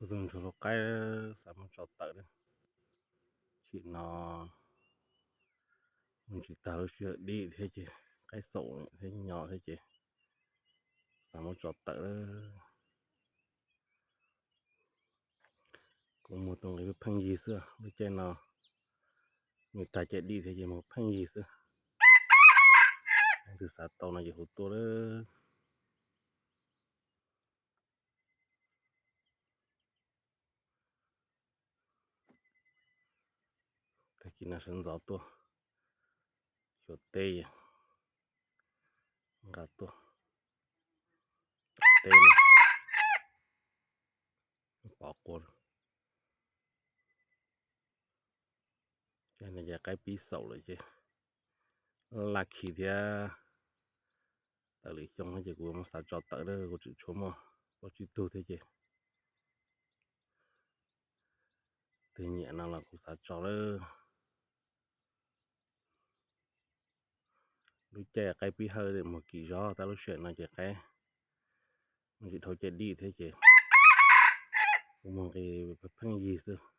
Ua tus ntsuag lau qaib xav muab tso tawm na. Tsim no mus tsis tag lub sij hawm dim thiab ces qaib xaum thiab nyo thiab ces xav muab tso tawm lawm. Kuv muag tus nqi pheej yig xwb, lub caij no mus tag caij dim thiab ces muag pheej yig xwb. Leej twg xav tau no ces hu tuaj lawm. Tag kis no sawv ntxov tuaj xyuas teb, nqa tuaj teb no pov qua. Ces no ces qaib pib xaum lawm ces laj khi thiab. Tawm lwm xyoo no ces kuv muab xav tso tawm na, kuv tseem tshuav muaj plaub tsib tug thiab ces tus nyiam no los kuv xav tso lawm. Lub caij qaib pib hawj muag kim zog, tab lub sij hawm no ces qaib muag tsis dhau caij dim thiab ces kuv muag nqi pheej yig xwb.